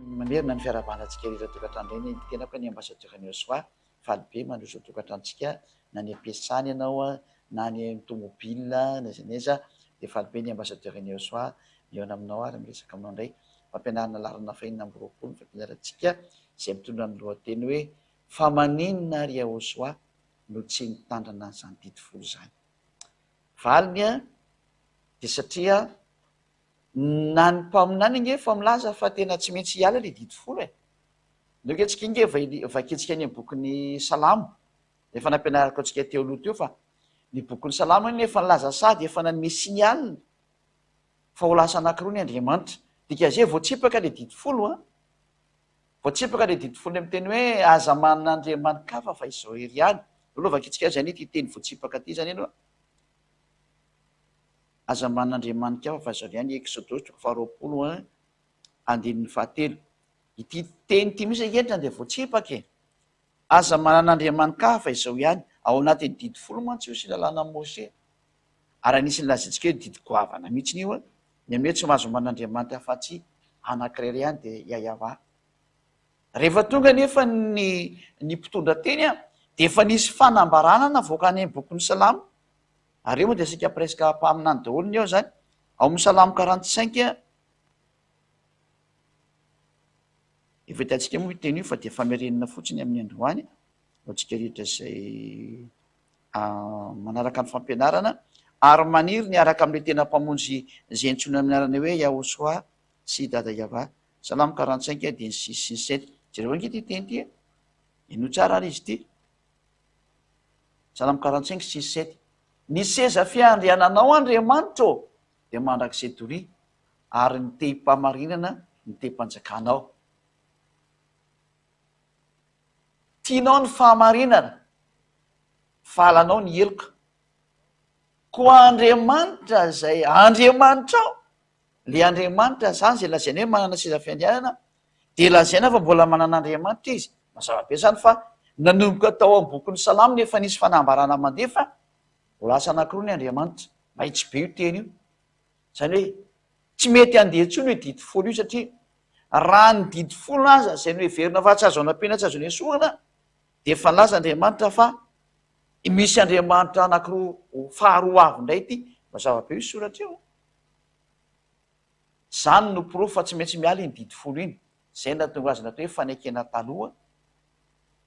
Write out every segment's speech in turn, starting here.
Mamerina ny fiarahabana antsika rehetra tokantrano indray ny tenako ny ambassadeur ny Osoa. Faly be mandroso ao tokantranontsika na any am-piasana ianao na any amin'ny tomobile na aiza na aiza dia faly be ny ambassadeur ny Osoa mihaona aminao ary miresaka aminao indray. Fampianarana laharana fahenina amby roapolo ny fampianarantsika izay mitondra ny lohateny hoe fa maninona ary Yahosoa no tsy nitandrina an'izany didy folo izany? Valiny dia satria Na ny mpaminany ange efa milaza fa tena tsy maintsy hiala ilay didy folo e! Ndao ange tsika ange vakintsika any amin'ny bokin'ny Salamo, efa nampianariko antsika teo aloha teo fa ny bokin'ny Salamo anie efa nilaza sady efa nanome signal fa ho lasa anankiroa ny Andriamanitra. Dikan'izay voatsipaka ilay didy folo an! Voatsipaka ilay didy folo miteny hoe aza manana andriamani-kafa fa izao irery ihany. Aloha vakintsika azy anie ity teny voatsipaka ity izany aloha. Aza manana andriamanika hafa fa izao ihany, Eksodosy toko faharoapolo andininy fahatelo. Ity teny ity mihitsy ange dia voatsipaka e! Aza manana andriamanika hafa fa izao ihany. Ao anatin'ny didy folo mantsy io sy lalànan'i Mose. Ary anisan'ny lazaintsika hoe didy goavana mihitsy io, ny amin'ny hoe tsy mahazo manana andriamanitra afa-tsy anankiray ihany dia Yahweh. Rehefa tonga anefa ny ny mpitondra teny dia efa nisy fanambarana navoaka any amin'ny bokin'ny Salamo. Ary eo moa dia saika presque mpaminany daholo ny eo zany. Ao amin'ny Salamo 45, efa hitantsika moa io teny io fa dia famerenana fotsiny amin'ny androany ho antsika rehetra izay manaraka ny fampianarana ary maniry ny hiaraka amin'ilay tena Mpamonjy izay antsoina amin'ny anarana hoe Yahosoa sy Dada Yavah. Salamo 45 dia ny six sy ny sept. Jereo ange ity teny ity e. Henoy tsara ary izy ity. Salamo 45 six sept. Ny seza fiandriananao Andriamanitra ô dia mandrakizay doria, ary ny tehim-pahamarinana ny tehim-panjakanao. Tianao ny fahamarinana, fa halanao ny heloka. Koa Andriamanitra izay Andriamanitrao, le Andriamanitra zany izay lazaina hoe manana seza fiandrianana, dia lazaina fa mbola manana Andriamanitra izy. Mazava be izany fa nanomboka tao amin'ny bokin'ny Salamo no efa nisy fanambarana mandeha fa ho lasa anankiroa ny Andriamanitra. Mahitsy be io teny io. Izany hoe tsy mety handeha intsony io didy folo io satria raha ny didy folo aza izay noheverina fa tsy azo anampiana tsy azo nesorina dia efa nilaza Andriamanitra fa misy Andriamanitra anankiroa faharoa avy indray ity. Mazava be io soratra io. Izany no porofo fa tsy maintsy miala iny didy folo iny. Izay no nahatonga azy natao hoe fanekena taloha,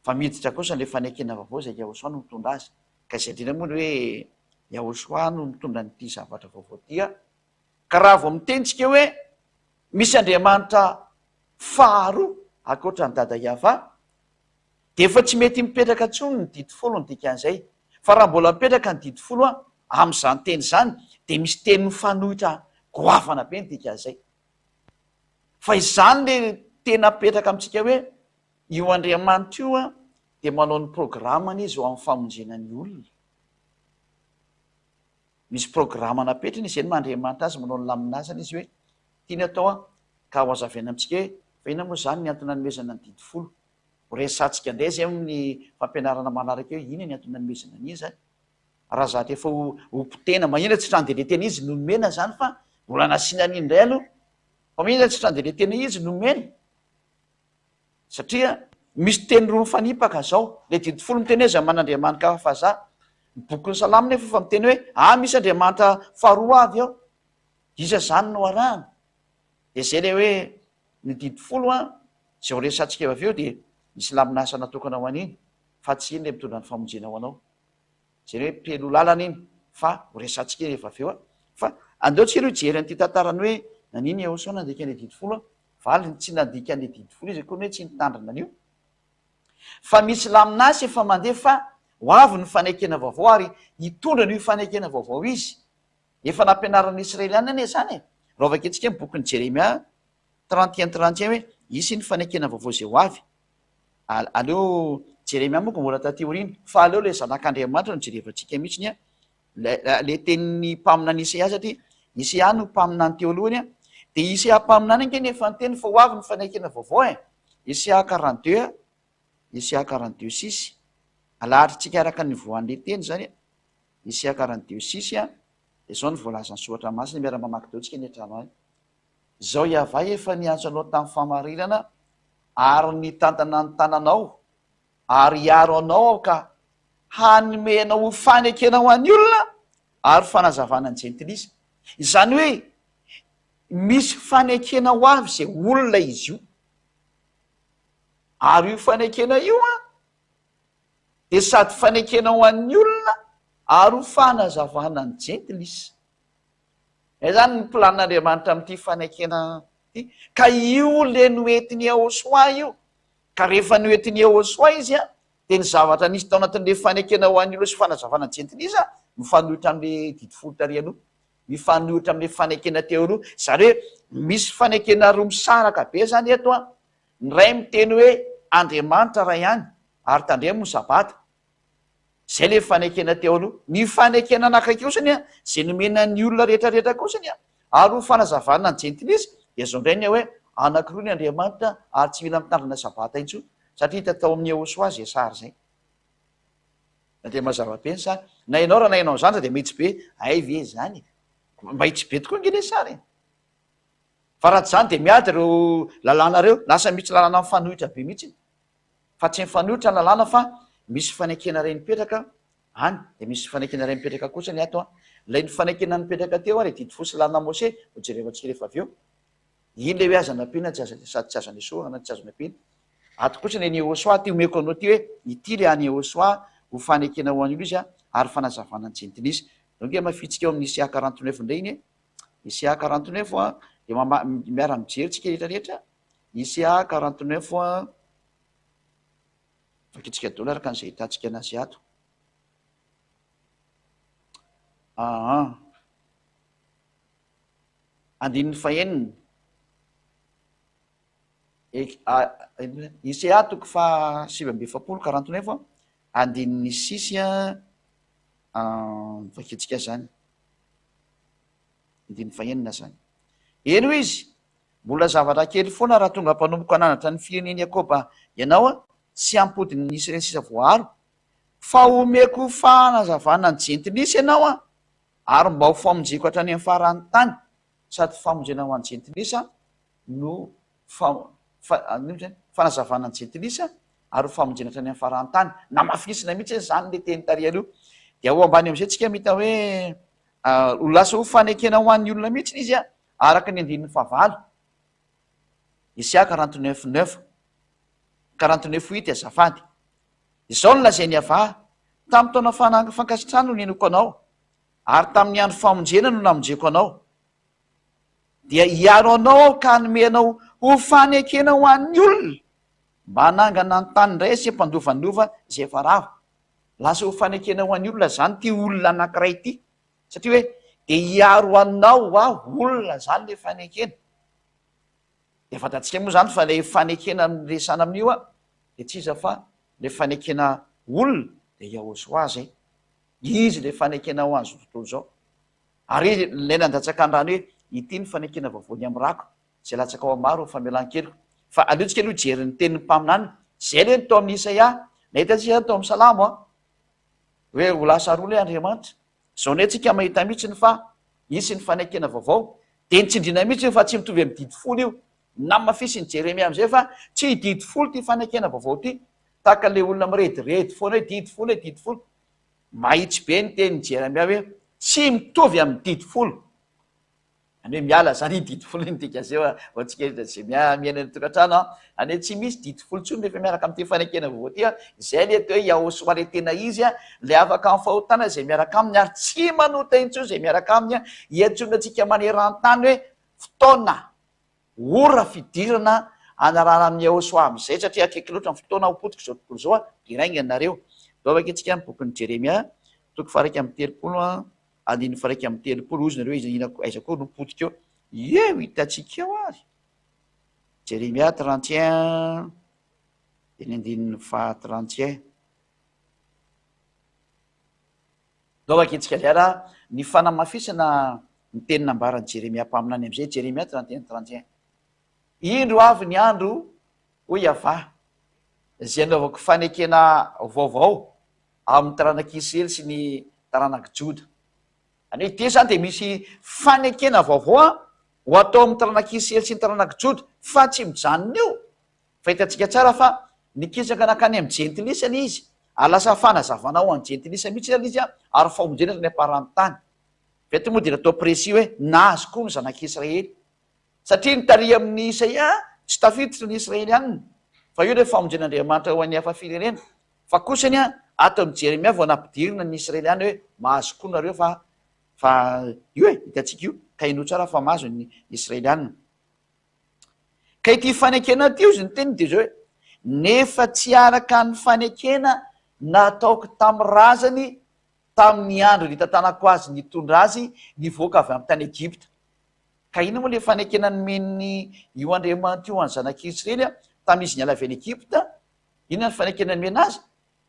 fa miditra kosa ilay fanekena vaovao izay Yahoshuah no mitondra azy. Ka izay indrindra moa ny hoe Yahoshuah no mitondra an'ity zavatra vaovao ity an. Ka raha vao miteny tsika hoe misy Andriamanitra faharoa ankoatra an'i Dada Yavah, dia efa tsy mety mipetraka intsony ny didy folo ny dikan'izay. Fa raha mbola mipetraka ny didy folo an, amin'izany teny izany, dia misy teny mifanohitra goavana be ny dikan'izay. Fa izany le tena apetraka amintsika hoe io Andriamanitra io an, dia manao ny programany izy ho amin'ny famonjena ny olona. Misy programa napetrany izy, izay no maha Andriamanitra azy, manao ny laminasany izy hoe tiany atao an, ka ho azavaina amintsika hoe fa inona moa izany ny antony nanomezana ny didy folo. Ho resahantsika indray izay amin'ny fampianarana manaraka eo, inona ny antony nanomezana an'iny izany. Raha zatra efa ho ho potehina, maninona tsy trano-de-le-tena izy no nomena izany fa mbola nasiana an'iny indray aloha. Fa maninona tsy trano-de-le-tena izy no nomena? Satria misy teny roa mifanipaka zao. Le didy folo miteny hoe za man'Andriamanitra fa za. Ny bokin'ny Salamo nefa efa miteny hoe ah misy Andriamanitra faharoa avy ao. Iza zany no arahana? De zay le hoe ny didy folo an, zay ho resahantsika eo avy eo dia misy lamin'asa natokana ho an'iny fa tsy iny le mitondra ny famonjena ho anao. Zay hoe pelo lalana iny fa ho resahantsika iny rehefa avy eo an. Fa andeo tsika aloha hijery an'ity tantarany hoe nanino Yahoshuah nandika ny didy folo an. Valiny, tsy nandika ny didy folo izy akory hoe tsy nitandrina an'io. Fa misy lamin'asa efa mandeha fa ho avy ny fanekena vaovao ary hitondra an'io fanekena vaovao izy. Efa nampianarin'ny Israeliana anie izany e! Raha vakintsika ny bokin'i Jeremia 31 31 hoe hisy ny fanekena vaovao izay ho avy. Aleo Jeremia moa mbola taty aoriana fa aleo ilay zanak'Andriamanitra no jerevantsika mihitsy an. Le tenin'ny mpaminany Isaia satria Isaia no mpaminany teo alohany an. Dia Isaia mpaminany ange no efa niteny fa ho avy ny fanekena vaovao e. Isaia 42, Isaia 42 six. Alahatrintsika araka ny voan'ilay teny izany an. Isaia 42 six an. Dia izao no voalazan'ny soratra masina, miara-mamaky daholo tsika any an-trano any. Izao Iavah efa niantso anao tamin'ny fahamarinana ary nitantana ny tananao ary hiaro anao Aho ka hanome anao ho fanekena ho an'ny olona ary fanazavana ny jentilisa. Izany hoe misy fanekena ho avy izay olona izy io. Ary io fanekena io an, dia sady fanekena ho an'ny olona ary ho fanazavana ny jentilisa. Izay izany ny planin'Andriamanitra amin'ity fanekena ity. Ka io le noentin'i Yahoshuah io. Ka rehefa noentin'i Yahoshuah izy an, dia ny zavatra nisy tao anatin'ilay fanekena ho an'ny olona sy fanazavana jentilisa mifanohitra amin'ilay didy folo tary aloha. Mifanohitra amin'ilay fanekena teo aloha. Izany hoe misy fanekena roa misaraka be izany eto an. Ny iray miteny hoe Andriamanitra iray ihany ary tandremo ny sabata. Izay ilay fanekena teo aloha. Ny fanekena anankiray kosany an, izay nomena ny olona rehetra rehetra kosany an, ary ho fanazavana ny jentilisa, dia izao indray ny hoe anankiroa ny Andriamanitra ary tsy mila mitandrina sabata intsony, satria hita tao amin'ny Yehosua izay sary izay. Na dia mazava be ny sary. Na ianao raha nahaino an'izany dia mahitsy be, hay ve izany e? Mahitsy be tokoa ange ilay sary e! Fa raha tsy izany dia miady ireo lalàna ireo, lasa misy lalàna mifanohitra be mihitsy. Fa tsy mifanohitra ny lalàna fa misy fanekena iray mipetraka any, dia misy fanekena iray mipetraka kosa ny ato an. Ilay nifanekena nipetraka teo ary didy fo sy lalàna Mose ho jerevantsika rehefa avy eo. Iny ilay hoe aza nampiana tsy aza sady tsy azo nesorina tsy azo nampiana. Ato kosa ny an'i Yehosua ity omeko anao ity hoe ity ilay an'i Yehosua ho fanekena ho an'olo izy ary fanazavana ny jentilisa. Donc hamafintsika eo amin'ny Isaia 49 indray iny e. Isaia 49 an, dia miara-mijery tsika rehetra rehetra. Isaia 49 an, vakintsika daholo araka an'izay ahitantsika anazy ato. Aa. Andininy fahenina. Isaia toko faha 49, 49, andininy six an, vakintsika zany. Andininy fahenina zany. Eny hoy izy, mbola zavatra kely foana raha tonga mpanompoko hananatra ny firenen'i Jakoba ianao sy hampody ny Israely sisa voaaro, fa homeko fanazavana ny jentilisa ianao ary mba ho famonjeko hatrany amin'ny faran'ny tany, sady famonjena ho an'ny jentilisa no fanazavana ny jentilisa ary ho famonjena hatrany amin'ny faran'ny tany. Namafisina mihitsy izany ilay teny tary aloha. Dia ao ambany amin'izay tsika mahita hoe ho lasa ho fanekena ho an'ny olona mihitsy izy araka ny andininy fahavalo. Isaia 49 neuf, 49 huit azafady. Izao no lazain'i Yavah, Tamin'ny taona fankasitrahana no nihainoako anao, ary tamin'ny andro famonjena no namonjeko anao. Dia hiaro anao aho ka hanome anao ho fanekena ho an'ny olona, mba hanangana ny tany indray sy hampandovanova izay efa rava. Lasa ho fanekena ho an'ny olona izany ity olona anankiray ity, satria hoe dia hiaro anao aho, olona izany ilay fanekena. Dia fantatsika moa izany fa ilay fanekena niresahana amin'io dia tsy iza fa ilay fanekena olona, dia Yahoshuah izay. Izy ilay fanekena ho an'izao tontolo izao. Ary izy ilay nandatsaka ny rany hoe, Ity ny fanekena vaovao ny amin'ny rako, izay latsaka ho maro ho famelan-keloka. Fa aleontsika aloha hijery ny tenin'ny mpaminany. Izay aloha ny tao amin'ny Isaia. Nahita antsika izany tao amin'ny Salamo an, hoe ho lasa roa ilay Andriamanitra. Izao indray tsika mahita mihitsy ny fa hisy ny fanekena vaovao. Dia nitsindriana mihitsy fa tsy mitovy amin'ny didy folo io. Namafisin'i Jeremia amin'izay fa tsy didy folo ity fanekena vaovao ity. Tahaka ilay olona mirediredy foana hoe didy folo e, didy folo. Mahitsy be ny tenin'i Jeremia hoe tsy mitovy amin'ny didy folo. Izany hoe miala izany iny didy folo iny dika izay ho antsika rehetra izay miaina any an-tokantrano an. Izany hoe tsy misy didy folo intsony rehefa miaraka amin'ity fanekena vaovao ity an. Izay ilay atao hoe Yahoshuah ilay tena izy an, ilay afaka amin'ny fahotana izay miaraka aminy ary tsy manota intsony izay miaraka aminy an. Iantsoana antsika maneran-tany hoe fotoana Ora fidirana anarana amin'i Yahoshuah amin'izay satria akaiky loatra ny fotoana ho potika izao tontolo izao dia raingana nareo. Vavaka isika amin'ny bokin'i Jeremia toko faha 31 andininy faha 31 hozy nareo iza ina aiza koa no potika eo. Eo hitantsika eo ary. Jeremia 31 dia ny andininy faha 31. Ndao vakintsika indray ary ny fanamafisana ny teny nambaran'i Jeremia mpaminany amin'izay, Jeremia 31 31. Indro avy ny andro, hoy Yavah, izay hanaovako fanekena vaovao amin'ny taranak'i Israely sy ny taranak'i Joda. Izany hoe ity izany dia misy fanekena vaovao. Ho atao amin'ny taranak'i Israely sy ny taranak'i Joda, fa tsy mijanona eo. Fa hitantsika tsara fa nikisaka nankany amin'ny jentilisa ilay izy, ary lasa fanazavana ho an'ny jentilisa mihitsy ilay izy, ary famonjena hatrany am-paran'ny tany. Fa eto moa dia natao précis hoe nahazo koa ny zanak'i Israely. Satria ny tary amin'ny Isaia tsy tafiditra ny Israelianina, fa io ilay famonjen'Andriamanitra ho an'ny hafa firenena. Fa kosa anie ato amin'i Jeremia vao nampidirina ny Israeliana hoe mahazo koa nareo fa fa io e, hitantsika io, ka henoy tsara fa mahazo ny Israelianina. Ka ity fanekena ity hozy ny teniny dia izao hoe, nefa tsy araka ny fanekena nataoko tamin'ny razany tamin'ny andro nitantanako azy nitondra azy nivoaka avy amin'ny tany Egypta. Ka inona moa ilay fanekena nomen'ny io Andriamanitra io an'ny zanak'Israely tamin'izy niala avy any Egypta? Inona ny fanekena nomena azy?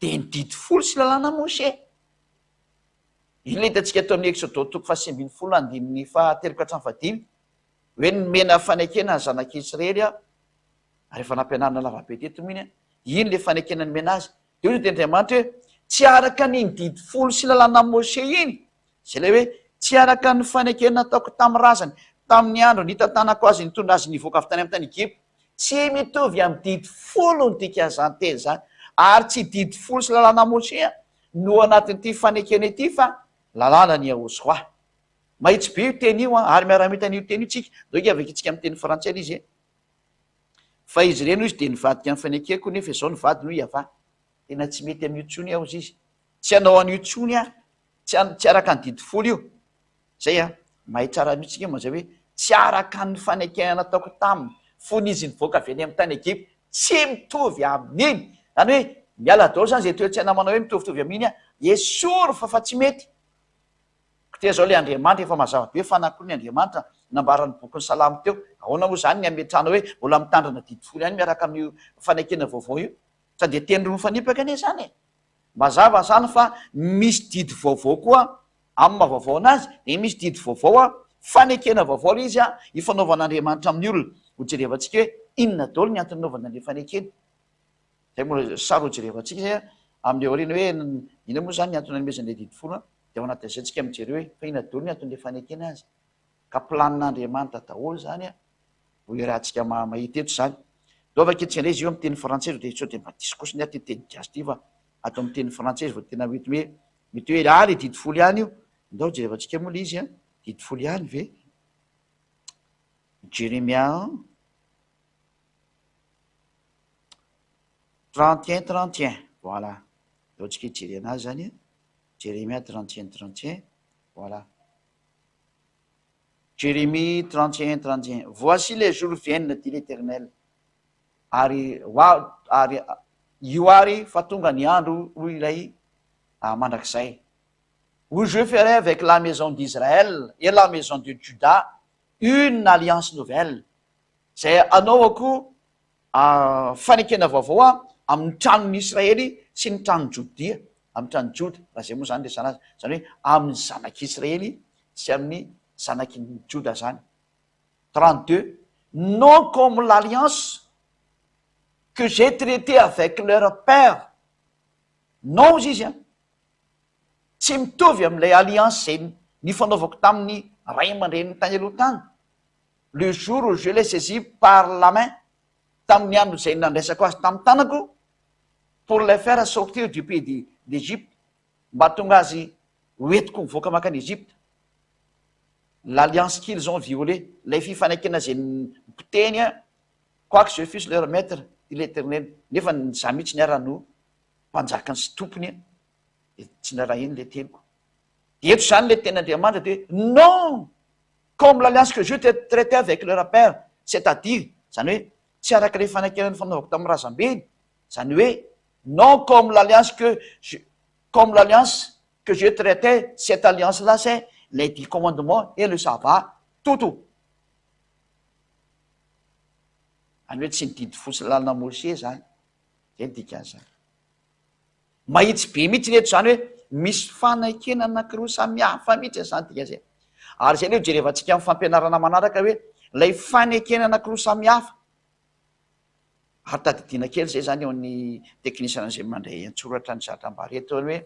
Dia ny didy folo sy lalàna Moshe. Iny ilay hitantsika ato amin'ny Eksodo toko faha-19 andininy fahatelo ka hatramin'ny fahadimy, hoe nomena fanekena ny zanak'Israely, ary efa nampianarina lavabe teto moa iny, iny ilay fanekena nomena azy. Dia hoy ny tenin'Andriamanitra hoe, tsy araka an'iny didy folo sy lalàna Moshe iny, izay ilay hoe tsy araka ny fanekena nataoko tamin'ny razany, tamin'ny andro nitantanako azy nitondra azy nivoaka avy tany amin'ny tany Egypta. Tsy mitovy amin'ny didy folo ny dikan'izany teny izany, ary tsy didy folo sy lalàna Moshe no anatin'ity fanekena ity fa lalàna ny Yahoshuah. Mahitsy be io teny io an, ary miara-mita an'io teny io tsika. Ndao hiavaka antsika amin'ny teny frantsay ilay izy e. Fa izy ireny hoy izy dia nivadika ny fanekeko nefa izao ny vadiny hoy Yavah. Tena tsy mety amin'io intsony aho hozy izy. Tsy hanao an'io intsony aho. Tsy tsy araka ny didy folo io. Zay an. Mahay tsara mihitsy tsika mazay hoe tsy araka ny fanekena nataoko taminy fony izy nivoaka avy any amin'ny tany Egypta. Tsy mitovy amin'iny. Zany hoe miala daholo zany zay toe-tsaina manao hoe mitovitovy amin'iny an. Esory fa fa tsy mety. Koa zao le Andriamanitra efa mazava be fa na koa ny Andriamanitra nambaran'ny bokin'ny Salamo teo. Ahoana moa zany ny hametrahana hoe mbola mitandrina didy folo ihany miaraka amin'io fanekena vaovao io? Sa dia teny roa mifanipaka anie zany e! Mazava zany fa misy didy vaovao koa amin'ny maha vaovao anazy dia misy didy vaovao a, fanekena vaovao ilay izy a, ifanaovan'Andriamanitra amin'ny olona. Ho jerevantsika hoe inona daholo ny antony nanaovana an'ilay fanekena. Zay mbola sary ho jerevantsika zay a, amin'ny aoriana hoe inona moa zany ny antony nanomezana ilay didy folo a, dia ao anatin'izay tsika mijery hoe fa inona daholo ny anton'ilay fanekena azy. Ka planin'Andriamanitra daholo zany a, ho iarahantsika mahita eto izany. Ndao vakintsika indray izy io amin'ny teny frantsay sao dia sao dia mba diso kosa ny ahy ity teny gasy ity fa ato amin'ny teny frantsay izy vao tena mety hoe mety hoe ah le didy folo ihany io. Ndao jerevantsika moa le izy a, didy folo ihany ve? Jeremia 31 31 voilà. Ndao tsika hijery anazy zany a. Jeremia 31 31 voilà. Jérémie 31 31 Voici les jours viennent, dit l'Éternel, ary ho ary io ary fa tonga ny andro, hoy ilay mandrakizay, où je ferai avec la maison d'Israël et la maison de Juda une alliance nouvelle, izay hanaovako fanekena vaovao aho amin'ny tranon'i Israely sy ny tranon'i Jodia, amin'ny tranon'i Joda, raha izay moa izany resahana azy, izany hoe amin'ny zanak'i Israely sy amin'ny zanaky ny Joda izany. 32, non comme l'alliance que j'ai traitée avec leur père, non hozy izy an, tsy mitovy amin'ilay alliance izay nifanaovako tamin'ny ray aman-dreniny tany aloha tany, le jour où je l'ai saisi par la main, tamin'ny andro izay nandraisako azy tamin'ny tanako, pour les faire sortir du pays d'Egypte, mba hahatonga azy ho entiko mivoaka mankany Egypte. L'alliance qu'ils ont violée, ilay fifanekena izay nipotehiny, quoique je fusse leur maître, dit l'Eternel, nefa izaho mihitsy ny ara no mpanjakany sy tompony, dia tsy narahiny ilay teniko. Dia eto izany ilay tenin'Andriamanitra dia hoe, non! Comme l'alliance que je traitais avec leur père, c'est à dire, izany hoe tsy araka ilay fanekena nifanaovako tamin'ny razambeny, izany hoe non comme l'alliance que je, comme l'alliance que je traitais, cette alliance là c'est les dix commandements et le sabbat, toto. Izany hoe tsy ny didy folo sy lalana Moshe izany, izay ny dikan'izany. Mahitsy be mihitsy ny eto izany hoe misy fanekena anankiroa samihafa mihitsy izany dikan'izay. Ary izay aloha jerevantsika amin'ny fampianarana manaraka hoe ilay fanekena anankiroa samihafa. Ary tadidiana kely izay izany eo amin'ny teknisiana izay mandray an-tsoratra ny zavatra ambara eto hoe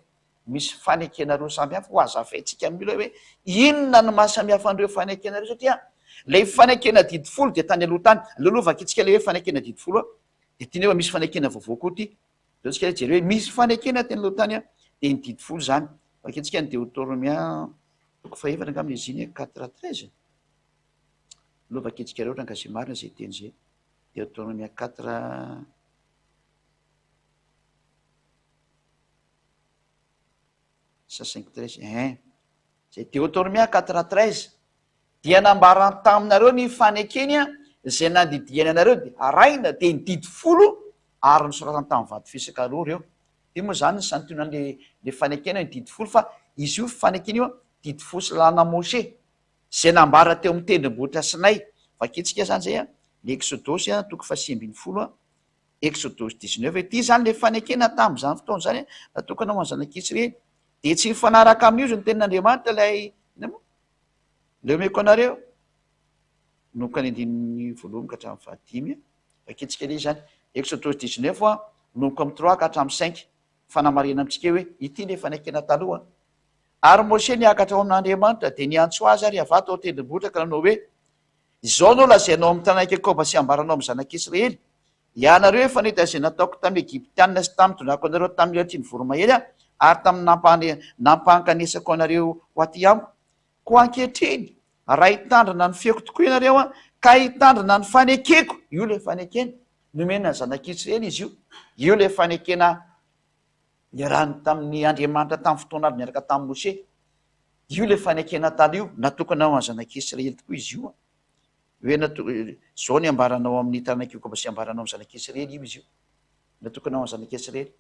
misy fanekena roa samihafa ho hazavaintsika amin'ny olona hoe inona no maha samihafa an'ireo fanekena ireo satria Ilay fanekena didy folo dia tany aloha tany. Aleo aloha vakintsika ilay hoe fanekena didy folo a. Dia tiana hoe misy fanekena vaovao koa ity. Aleo tsika hijery hoe misy fanekena teny aloha tany a, dia ny didy folo izany. Vakintsika ny Deotoromia toko fahefatra angamba izy iny, quatre treize. Aleo vakintsika ireo rangahy izay marina izay teny izay. Deotoromia quatre. Sa cinq treize, ein. Izay Deotoromia quatre treize. Dia nambarany taminareo ny fanekeny izay nandidiany anareo dia arahina, dia ny didy folo ary nosoratany tamin'ny vato fisaka roa ireo. Ity moa izany ny santionan'le le fanekena ny didy folo fa izy io fanekena io didy folo sy lalàna Moshe izay nambara teo amin'ny tendrombohitra Sinay. Vakintsika izany izay ny Eksodosy toko fahasivy 12, Eksodosy 19. Ity izany le fanekena tamin'izany fotoana izany natokana ho an'ny zanak'Israely. Dia tsy mifanaraka amin'io izy ny tenin'Andriamanitra ilay inona moa? Leo omeko anareo, manomboka ny andininy voalohany ka hatramin'ny fahadimy. Vakintsika ilay izy izany. Eksodosy dix-neuf, manomboka amin'ny trois ka hatramin'ny cinq. Fanamarihana amintsika hoe ity ilay fanekena taloha. Ary Moshe niakatra ao amin'Andriamanitra, dia niantso azy ary Yavah tao an-tendrombohitra ka nanao hoe, Izao no lazainao amin'ny taranak'i Jakoba sy ambaranao amin'ny zanak'Israely, Ianareo efa nahita izay nataoko tamin'ny Egyptiana sy tamin'ny nitondrako anareo tamin'ny elatry ny voromahery aho, ary tamin'ny nampankanesako anareo ho aty amiko. Koa ankehitriny, raha hitandrina ny feoko tokoa ianareo ka hitandrina ny fanekeko, io ilay fanekena nomena ny zanak'Israely izy io, io ilay fanekena niarahany tamin'ny Andriamanitra tamin'ny fotoana avy niaraka tamin'i Moshe, io ilay fanekena taloha io, natokana ho an'ny zanak'Israely tokoa izy io. Hoe nato, izao ny ambaranao amin'ny taranak'i Jakoba sy ambaranao amin'ny zanak'Israely io izy io. Natokana ho an'ny zanak'Israely.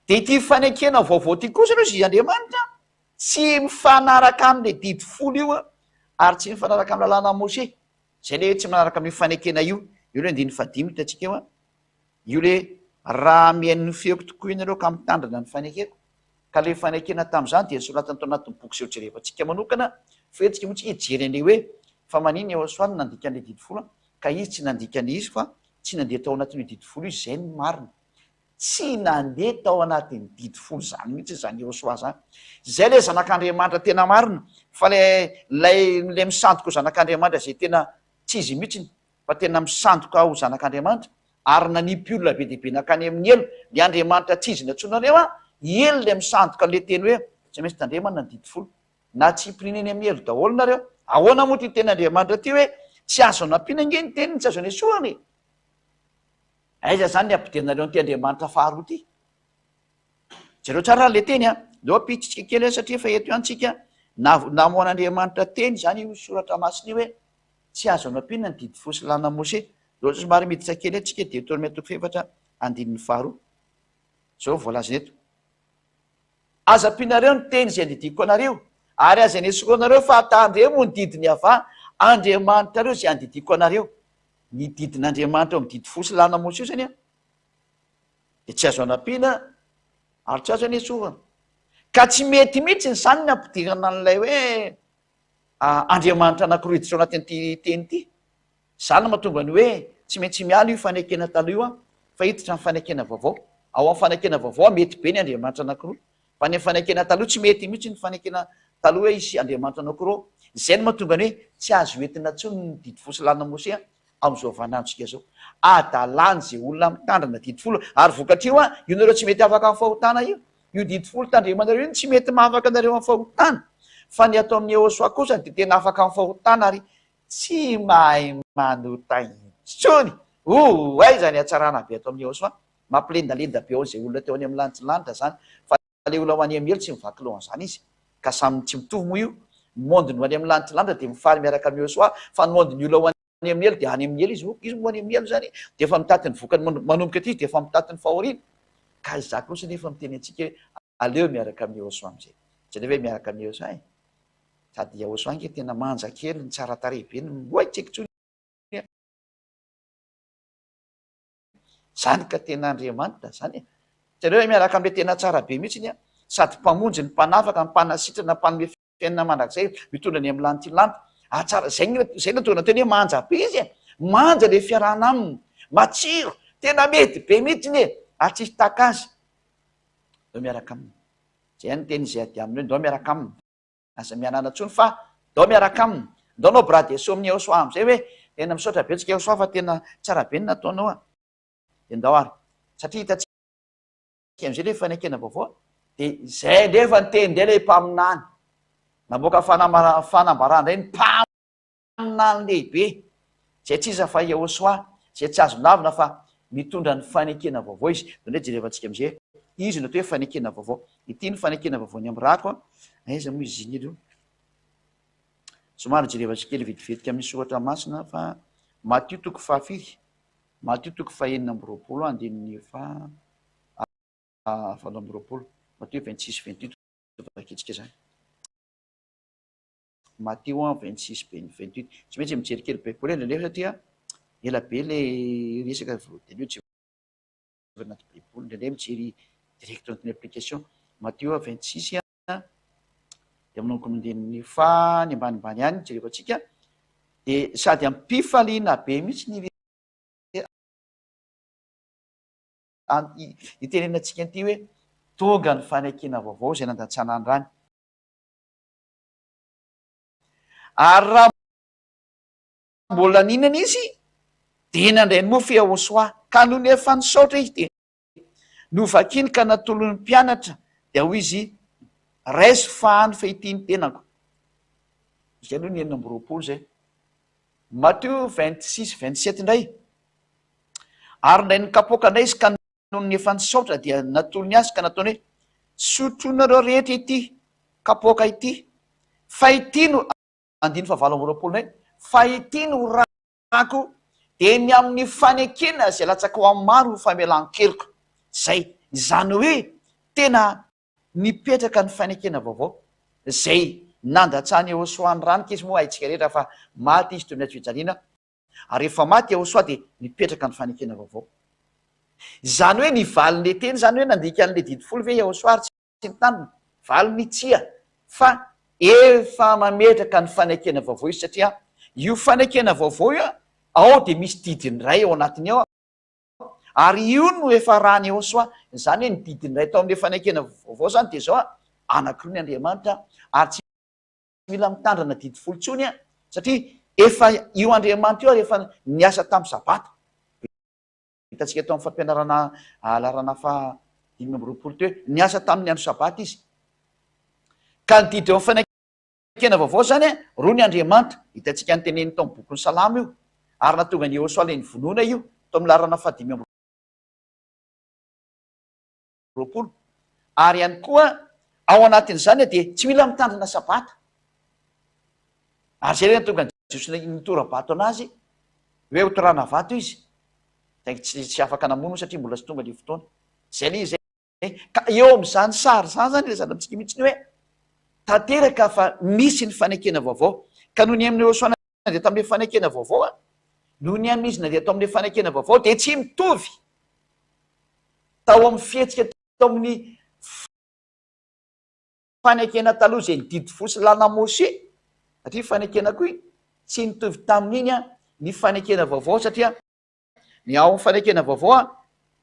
Dia ity fanekena vaovao ity kosa aloha izy Andriamanitra tsy mifanaraka amin'ilay didy folo io ary tsy mifanaraka amin'ny lalàna Moshe. Izay ilay hoe tsy manaraka amin'io fanekena io. Io ilay andininy fahadimy hitantsika eo. Io ilay raha mihaino ny feoko tokoa ianareo ka mitandrina ny fanekeko. Ka ilay fanekena tamin'izany dia nosoratany tao anatin'ny boky izay hojerevantsika manokana. Fa eto tsika moa tsika hijery an'ilay hoe fa maninona Yehosua no nandika an'ilay didy folo ka izy tsy nandika an'ilay izy fa tsy nandeha tao anatin'io didy folo io izay no marina. Tsy nandeha tao anatin'ny didy folo izany mihitsy izany Yehosua izany. Izay ilay zanak'Andriamanitra tena marina fa ilay ilay ilay misandoka ho zanak'Andriamanitra izay tena tsy izy mihitsy fa tena misandoka ho zanak'Andriamanitra ary nanipy olona be dia be nankany amin'ny helo, ilay Andriamanitra tsy izy nantsoinareo an, i helo ilay misandoka an'ilay teny hoe tsy maintsy tandremana ny didy folo, na tsipiriana eny amin'ny helo daholo nareo, ahoana moa ity teny Andriamanitra ity hoe tsy azo anampiana ange ny teniny, tsy azo anesorana e! Aiza izany ny ampidiranareo an'ity Andriamanitra faharoa ity? Jereo tsara ary ilay teny an, aleo ampiditsika kely hoe satria efa eto ihany tsika, namoahan'Andriamanitra teny izany io soratra masina io hoe tsy azo anampiana ny didy folo sy lalàna Moshe. Zao somary miditra kely eto tsika, Deoteronomia toko fahefatra andininy faharoa. Zao voalazany eto. Aza ampianareo ny teny izay andidiako anareo, ary aza anesoronareo fa tandremo ny didin'i Yavah Andriamanitrareo izay andidiako anareo. Ny didin'Andriamanitra eo amin'ny didy folo sy lalàna Moshe io zany an, dia tsy azo anampiana ary tsy azo anesorana. Ka tsy mety mihitsy izany ny ampidirana an'ilay hoe Andriamanitra anankiroa hiditra ao anatin'ity teny ity. Izany no mahatonga ny hoe tsy maintsy miala io fanekena taloha io fa hiditra amin'ny fanekena vaovao. Ao amin'ny fanekena vaovao mety be ny Andriamanitra anankiroa. Fa ny amin'ny fanekena taloha tsy mety mihitsy ny fanekena taloha hoe hisy Andriamanitra anankiroa. Izay no mahatonga ny hoe tsy azo entina intsony ny didy folo sy lalàna Mosea amin'izao vaninandrontsika izao. Adalàna izay olona mitandrina didy folo ary vokatr'io io nareo tsy mety afaka amin'ny fahotana io. Io didy folo tandremanareo io no tsy mety mahafaka anareo amin'ny fahotana. Fa ny ato amin'ny Yehosua kosa dia tena afaka amin'ny fahotana ary tsy mahay manota intsony. Oh, aiza ny hatsarana be ato amin'ny Yehosua. Mampilendalenda be ao izay olona teo any amin'ny lanitry ny lanitra izany. Fa ilay olona ho any amin'ny helo tsy mivaky loha an'izany izy. Ka samy tsy mitovy moa io. Ny monde-ny ho any amin'ny lanitry ny lanitra dia mifaly miaraka amin'i Yehosua, fa ny monde-ny olona ho any any amin'ny helo dia any amin'ny helo izy, izy moa any amin'ny helo izany dia efa mitaty ny vokany manomboka aty izy dia efa mitaty ny fahoriana. Ka izaho kosa nefa miteny antsika hoe aleo miaraka amin'i Yehosua amin'izay. Jereo hoe miaraka amin'i Yehosua e. Sady Yehosua ange tena manja kely, ny tsara tarehy be, ny oay tsy haiko intsony. Zany ka tena Andriamanitra zany e. Jereo hoe miaraka amin'ilay tena tsara be mihitsy ny sady mpamonjy, ny mpanafaka, ny mpanasitrana, mpanome fiainana mandrakizay, mitondra ny amin'ny lanitra lanitra. Atsara, zay ny zay no tonga teny hoe manja be izy e. Manja le fiarahana aminy. Matsiro, tena mety be mihitsy e. Ary tsisy tahaka azy. Ndao miaraka aminy. Zay ihany ny teny izay ady aminy hoe ndao miaraka aminy. Aza mianana intsony fa ndao miaraka aminy. Ndao anao bras de saut amin'i Yahoshuah amin'izay hoe tena misaotra betsaka Yahoshuah fa tena tsara be ny nataonao a. Dia ndao ary. Satria hitantsika amin'izay ilay fanekena vaovao dia izay indray efa niteny indray ilay mpaminany. Namoaka fanambarana indray ny mpaminany lehibe izay tsy iza fa Yahoshuah izay tsy azo lavina fa mitondra ny fanekena vaovao izy. Ndao indray jerevantsika amin'izay izy no atao hoe fanekena vaovao. Ity ny fanekena vaovao ny amin'ny rako a. Aiza moa izy iny aloha? Somary jerevantsika kely vetivetika amin'ny soratra masina fa Matio toko fahafiry? Matio toko fahenina amby roapolo andininy faha 28. Matio 26 28 vakitsika izany. Matio 26 28. Tsy maintsy mijery kely baiboly alefa satria ela be le resaka vao dia aleo jerena anaty baiboly. Indraindray mijery direct anatin'ny application. Matio 26 dia manomboka amin'ny andininy faha ny ambanimbany ihany jerevantsika dia sady am-pifaliana be mihitsy ny itenenantsika an'ity hoe tonga ny fanekena vaovao izay nandatsana ny rany. Ary raha mbola nihinana izy dia nandray ny mofo Yahoshuah, ka nony efa nisaotra izy dia novakiny ka natolony ny mpianatra, dia hoy izy, Raiso fahano fa ity ny tenako. Izay aloha ny 26 izay. Matio 26, 27 indray. Ary indray ny kapoaka indray izy ka nony efa nisaotra dia natolony azy ka nataony hoe, Sotroinareo rehetra ity kapoaka ity, fa ity no, andininy fahavalo amby roapolo indray, fa ity no rako, dia ny amin'ny fanekena izay latsaka ho amin'ny maro ho famelan-keloka. Izay, izany hoe tena nipetraka ny fanekena vaovao, izay nandatsahan'i Yehosua ny rany, izy moa haintsika rehetra fa maty izy teo amin'ny hazo fijaliana, Ary rehefa maty Yahoshuah dia nipetraka ny fanekena vaovao. Izany hoe ny valin'ilay teny izany hoe nandika an'ilay didy folo ve Yahoshuah ary tsy nitandrina? Valiny tsia, fa efa mametraka ny fanekena vaovao izy satria io fanekena vaovao io ao dia misy didiny iray ao anatiny ao ary io no efa ràn'i Yahoshuah. Izany hoe ny didiny iray tao amin'ilay fanekena vaovao izany dia izao, anankiroa ny Andriamanitra ary tsy mila mitandrina didy folo intsony an, satria efa io Andriamanitra io ary efa niasa tamin'ny sabata. Hitantsika tao amin'ny fampianarana laharana faha 25 teo hoe niasa tamin'ny andro sabata izy. Ka ny didy eo amin'ny fanekena vaovao izany an, roa ny Andriamanitra. Hitantsika ny teneniny tao amin'ny bokin'ny Salamo io. Ary nahatonga an'i Yehosua ilay nivonoana io, tao amin'ny laharana faha 25. Ary ihany koa ao anatin'izany dia tsy mila mitandrina sabata. Ary izay ilay nahatonga an'i Jiosy nitora-bato an'azy hoe ho torana vato izy. Saingy tsy tsy afaka namono satria mbola tsy tonga ilay fotoana. Izay ilay izy izay. Ka eo amin'izany sary izany izany ilazana amintsika mihitsy ny hoe tanteraka fa misy ny fanekena vaovao. Ka noho ny amin'i Yehosua nandeha tamin'ilay fanekena vaovao, noho ny amin'izy nandeha tao amin'ilay fanekena vaovao dia tsy mitovy Tao amin'ny fihetsika tao amin'ny fanekena taloha izay ny didy fo sy lalàna Moshe, satria fanekena koa iny, tsy nitovy tamin'iny ny fanekena vaovao satria ny ao amin'ny fanekena vaovao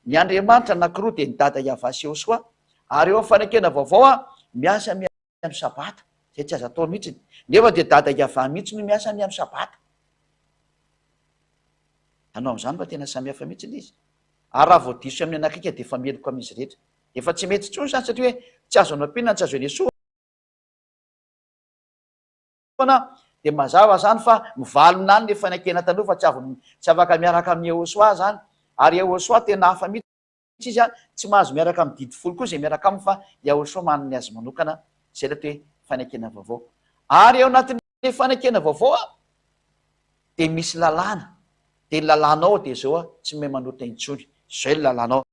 ny Andriamanitra anankiroa dia ny Dada Yavah sy Yehosua, ary eo amin'ny fanekena vaovao miasa amin'ny sabata, izay tsy azo atao mihitsy, nefa dia Dada Yavah mihitsy no miasa ny amin'ny sabata. Hanao amin'izany fa tena samihafa mihitsy ilay izy. Ary raha vao diso amin'ny anakika dia efa meloka amin'izy rehetra. Efa tsy mety intsony izany satria hoe tsy azo anampiana ny tsy azo anesoana dia mazava izany fa mivalona any ilay fanekena taloha fa tsy avy tsy afaka miaraka amin'i Yehosua izany. Ary Yehosua tena hafa mihitsy izy, tsy mahazo miaraka amin'ny didy folo koa izay miaraka aminy fa Yahosua manana ny azy manokana, izay ilay atao hoe fanekena vaovao. Ary ao anatin'ilay fanekena vaovao dia misy lalàna, dia ny lalàna ao dia izao a, tsy mahay manota intsony, izay ny lalàna ao.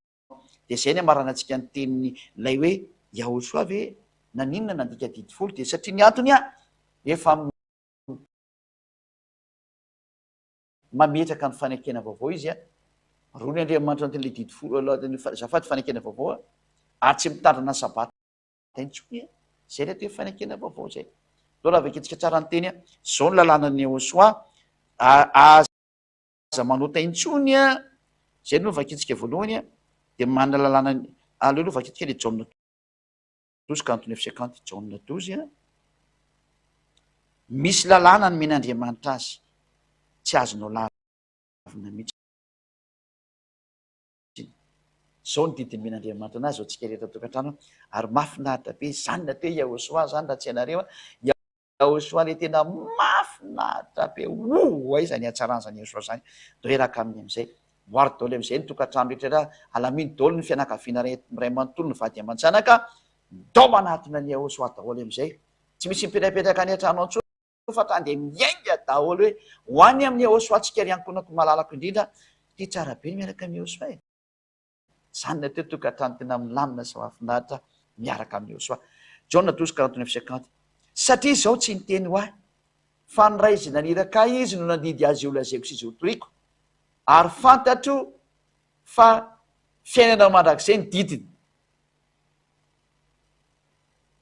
Dia izay ny amaranantsika ny tenin'ny ilay hoe Yahoshuah ve naninona nandika didy folo, dia satria ny antony a, efa mametraka ny fanekena vaovao izy a, roa ny Andriamanitra anatin'ilay didy folo, azafady fanekena vaovao a, ary tsy mitandrina ny sabata. intsony e! Zay ilay atao hoe fanekena vaovao zay. Ndao raha vakintsika tsara ny teny a, zao ny lalànan'i Yehosua, aza manota intsony a, zay aloha no vakintsika voalohany a, dia manana lalàna, aleo aloha vakintsika ilay Jaona 12 49 50, Jaona 12 a, Misy lalàna nomen'Andriamanitra azy, tsy azonao lavina mihitsy. Izao ny didy nomen'Andriamanitra anazy ho antsika rehetra an-tokantrano, ary mahafinaritra be izany natao hoe Yahosoa izany raha tsy hainareo an, Yahosoa ilay tena mahafinaritra be, oh aiza ny hatsaran'izany Yahosoa izany, ndao hiaraka aminy amin'izay, Voary daholo amin'izay ny tokantrano rehetra rehetra, alamino daholo ny fianakaviana iray manontolo, ny vady aman-janaka, ndao manatona an'i Yahosoa daholo amin'izay, tsy misy mipetrapetraka any an-trano ao intsony fa tonga dia miainga daholo hoe ho any amin'i Yahosoa tsika ry ankohonako malalako indrindra, ty tsara be ny miaraka amin'i Yahosoa e. Izany ny atao hoe tokantrano tena milamina sy mahafinaritra miaraka amin'i Yehosua. Jaona 12, 49 50. Satria izao tsy niteny ho ahy, fa ny Ray izay naniraka ahy Izy no nandidy azy holazaiko sy izay hotoriko, ary fantatro fa fiainana mandrakizay ny didiny.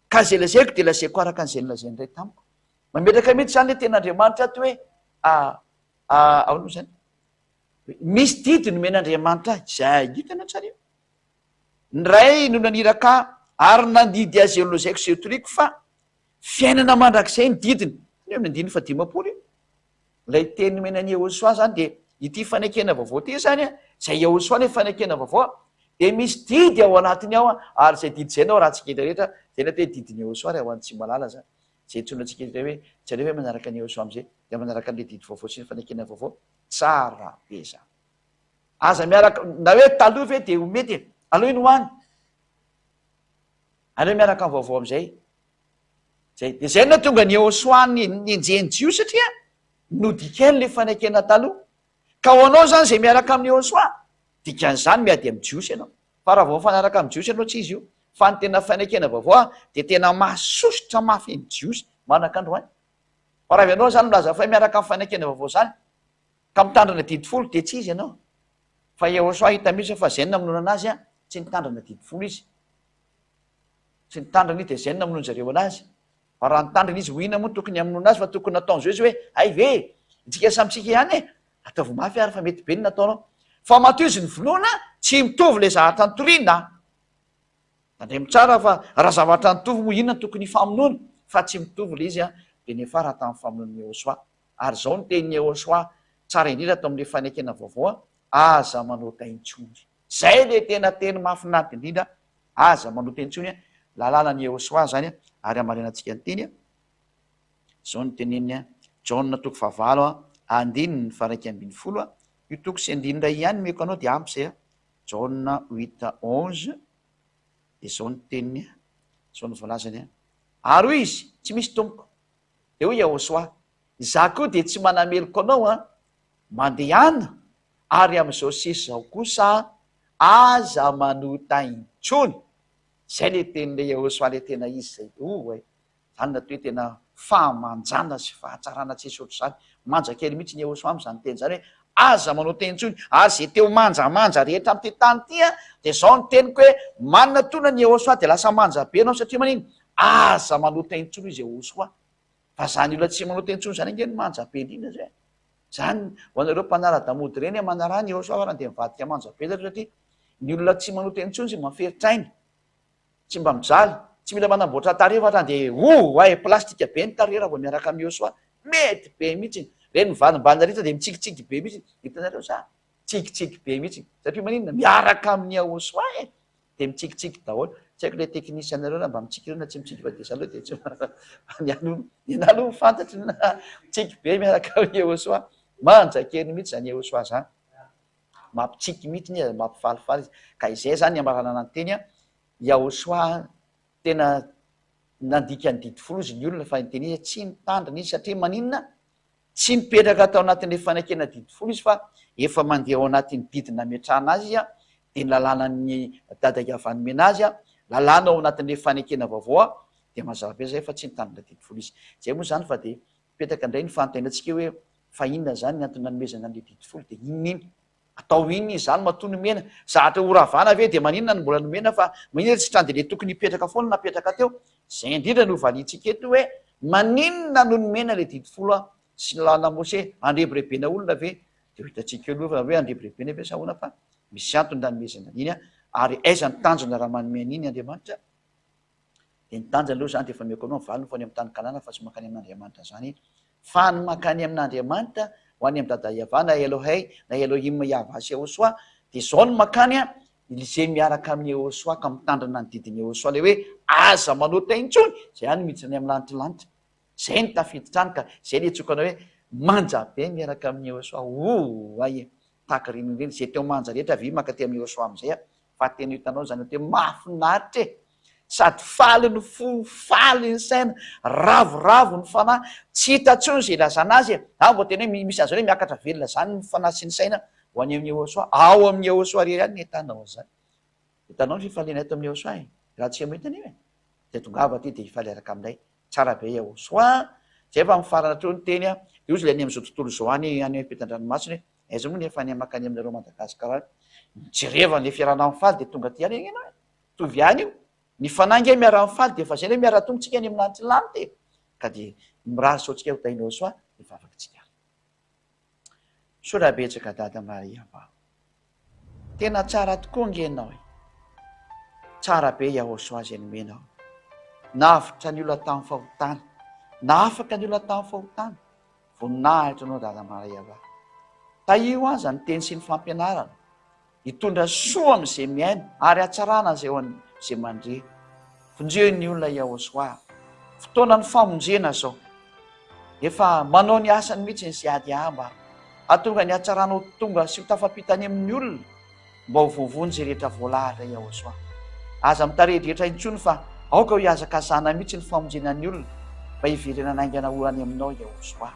Ka izay lazaiko dia lazaiko araka an'izay nolazain'ny Ray tamiko. Mametraka mihitsy izany ilay tenin'Andriamanitra ato hoe, ahoana moa izany? Misy didy nomen'Andriamanitra ahy, izay hitanao tsara io. Ny Ray no naniraka ahy ary nandidy azy eo lazaiko sy eo toriko fa fiainana mandrakizay ny didiny. Eo amin'ny andininy fahadimampolo io. Ilay teny nomena an'i Yehosoa izany dia ity fanekena vaovao ity izany, izay Yehosoa ilay fanekena vaovao, dia misy didy ao anatiny ao ary izay didy izay no arahantsika rehetra rehetra, izay ny atao hoe didin'i Yehosoa ary ho an'ny tsy mahalala izany. Izay antsoina antsika rehetra hoe jereo hoe manaraka an'i Yehosoa amin'izay dia manaraka an'ilay didy vaovao sy ny fanekena vaovao. Tsara be zany. Aza miaraka, na hoe taloha ve dia ho mety e. Aleo iny ho any. Aleo miaraka amin'ny vaovao amin'izay. Zay. Dia zay no nahatonga an'i Yehosoa nenjehin'ny Jiosy satria nodikainy ilay fanekena taloha. Ka ho anao zany izay miaraka amin'i Yehosoa, dikan'izany miady amin'ny Jiosy ianao. Fa raha vao mifanaraka amin'ny Jiosy ianao tsy izy io. Fa ny tena fanekena vaovao dia tena mahasosotra mafy ny Jiosy manak'androany. Fa raha avy ianao izany milaza fa hoe miaraka amin'ny fanekena vaovao izany, ka mitandrina didy folo, dia tsy izy ianao. Fa Yehosua hita mihitsy fa izay no namonoana anazy an, tsy nitandrina didy folo izy. Tsy nitandrina izy dia izay no namonoan zareo anazy. Fa raha nitandrina izy, ho inona moa tokony hamonoana azy fa tokony nataon'izao izy hoe, hay ve e, isika samy tsika ihany e, ataovy mafy ary fa mety be ny nataonao. Fa matoa izy novonoina, tsy mitovy ilay zavatra nitoriana. Tandremo tsara fa raha zavatra nitovy moa inona no tokony hifamonoana fa tsy mitovy ilay izy an, dia niafara tamin'ny famonoan'i Yehosua. Ary izao no tenin'i Yehosua tsara indrindra ato amin'ilay fanekena vaovao an, aza manota intsony. Izay ilay tena teny mahafinaritra indrindra, aza manota intsony an, lalànan'i Yehosua izany an, ary hamarinantsika ny teny an, izao no teneniny an, Jaona toko fahavalo an, andininy faha-11 an, io toko sy andininy iray ihany omeko anao dia ampy izay an, Jaona huit 11, dia izao ny teniny, izao no voalazany, Ary hoy izy, Tsy misy tompoko. Dia hoy Yahoshuah, Izaho koa dia tsy manameloka anao an, mandehana, ary amin'izao sisa izao kosa aza manota intsony. Izay ilay tenin'ilay Yahoshuah ilay tena izy izay. Oay. Zany natao hoe tena fahamanjana sy fahatsarana tsisy ohatr'izany. Manja kely mihitsy ny Yehosua amin'izany teny izany hoe aza manao teny intsony. Ary izay te ho manjamanja rehetra amin'ity tany ity an, dia izao ny teniko hoe manatona ny Yehosua dia lasa manja be ianao satria manino? Aza manao teny intsony hoy izy Yehosua. Fa izany olona tsy manao teny intsony izany ange no manja be indrindra zay. Izany ho anareo mpanara-damody ireny manaraha ny Yehosua farany dia mivadika manja be zareo satria ny olona tsy manao teny intsony izay mampiferitraina. Tsy mba mijaly, tsy mila manamboatra tarehy fa dia oh ay plastique be ny tarehy raha vao miaraka amin'i Yosua, mety be mihitsy, ireny mivanimbanina rehetra dia mitsikitsiky be mihitsy, hitanareo sa? Mitsikitsiky be mihitsy, satria maninona? Miaraka amin'i Yahosua e, dia mitsikitsiky daholo, tsy haiko ilay technicien-nareo na mba mitsiky ireo na tsy mitsiky fa dia za aloha dia tsy ny aloha ny anah aloha fantatro na mitsiky be miaraka amin'i Yahosua, manja kely mihitsy izany Yahosua izany. Mampitsiky mihitsy izy, mampifalifaly izy. Ka izay izany ny hamaranana ny teny an, Yahoshuah tena nandika ny didy folo izy ny olona fa niteny izy tsy nitandrina izy satria maninona? Tsy nipetraka tao anatin'ilay fanekena didy folo izy fa efa mandeha ao anatin'ny didy nametrahana azy izy an, dia ny lalànan'ny dada Yavah nomena azy an, lalàna ao anatin'ilay fanekena vaovao an, dia mazava be izay fa tsy nitandrina didy folo izy. Izay moa izany fa dia Mipetraka indray ny fanontaniantsika hoe fa inona izany ny antony nanomezana an'ilay didy folo dia inona iny? Atao inona izy izany matoa nomena? Zahatra ho ravana ve dia maninona no mbola nomena fa maninona tsy trano dia ilay tokony hipetraka foana no napetraka teo? Izay indrindra no valiantsika eto hoe maninona no nomena ilay didy folo sy ny lalàna Mose? Andrebirebena olona ve? Dia ho hitantsika eo aloha hoe andrebirebena ve sa ahoana fa misy antony nanomezana an'iny ary aiza ny tanjona raha manome an'iny Andriamanitra? Dia ny tanjany aloha izany dia efa omeko anao ny valiny fa any amin'ny tany Kanana fa tsy mankany amin'Andriamanitra izany fa ny mankany amin'Andriamanitra ho any amin'i Dada Yavah na Elohei na Elohim Yavah sy Yehosua dia izao no mankany an, izay miaraka amin'i Yehosua ka mitandrina ny didin'i Yehosua ilay hoe aza manota intsony, izay ihany no miditra any amin'ny lanitry lanitra, izay no tafiditra any ka izay ilay antsoiko anao hoe manja be miaraka amin'i Yehosua, oay e, tahaka ireny ireny, izay teo manja rehetra avia mankaty amin'i Yehosua amin'izay an. Fa tena hitanao izany hoe mahafinaritra e! Sady faly ny fo, faly ny saina, ravoravo ny fanahy, tsy hita intsony izay ilazana azy e! Aho vao tena hoe misy an'izany hoe miakatra velona izany ny fanahy sy ny saina ho any amin'i Yehosua. Ao amin'i Yehosua irery ihany no ahitanao an'izany. Hitanao ny fifaliana eto amin'i Yehosua e! Raha tsy mahita an'io e! Dia tongava aty dia hifaly hiaraka aminay. Tsara be Yehosua a! Zay fa mifarana hatreo ny teny a! Dia hozy ilay any amin'izao tontolo izao any, any ampitan-dranomasina hoe, Aiza moa nefa any makany aminareo Madagascar any? Mijereva an'le fiarahana mifaly dia tonga aty ihany anie ianao e! Mitovy ihany io. Ny fanahy ange miara-mifaly dia efa zay le miara-tonga tsika any amin'ny lanitry ny lanitra e! Ka dia mirary soa antsika ho tahinao soa ny vavaka tsika ary. Misaotra betsaka Dada Maria va. Tena tsara tokoa ange ianao e! Tsara be Yahosoa izay nomenao. Navotra ny olona tamin'ny fahotana. Nahafaka ny olona tamin'ny fahotana. Voninahitra anao Dada Maria va. Tahio aza ny teny sy ny fampianarana. Hitondra soa amin'izay mihaino ary hatsarana izay ho an'izay mandre. Vonjeo ny olona Yahosoa. Fotoanan'ny famonjena izao. Efa manao ny asany mihitsy ny CADA mba hahatonga ny hatsarana ho tonga sy ho tafapita any amin'ny olona mba ho voavonjy izay rehetra voalahatra Yahosoa. Aza mitarehidrehitra intsony fa aoka ho hihazakazahana mihitsy ny famonjena ny olona mba hiverenana haingana ho any aminao Yahosoa.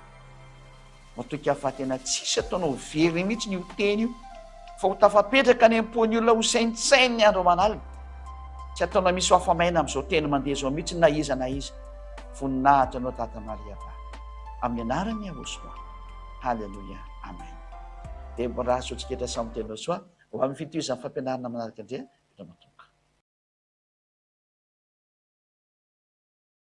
Matoky aho fa tena tsisy ataonao very mihitsy io teny io fa ho tafapetraka any am-pon'ny olona ho saintsaininy andro aman'alina. Tsy ataonao misy ho afa-maina amin'izao teny mandeha izao mihitsy na iza na iza. Voninahitra anao Dada Maria va. Amin'ny anaran'i Yahoshuah. Haleloia. Amen. Dia mirary soa antsika rehetra samy tena soa ho amin'ny fitohizan'ny fampianarana manaraka indray. Veloma tompoko.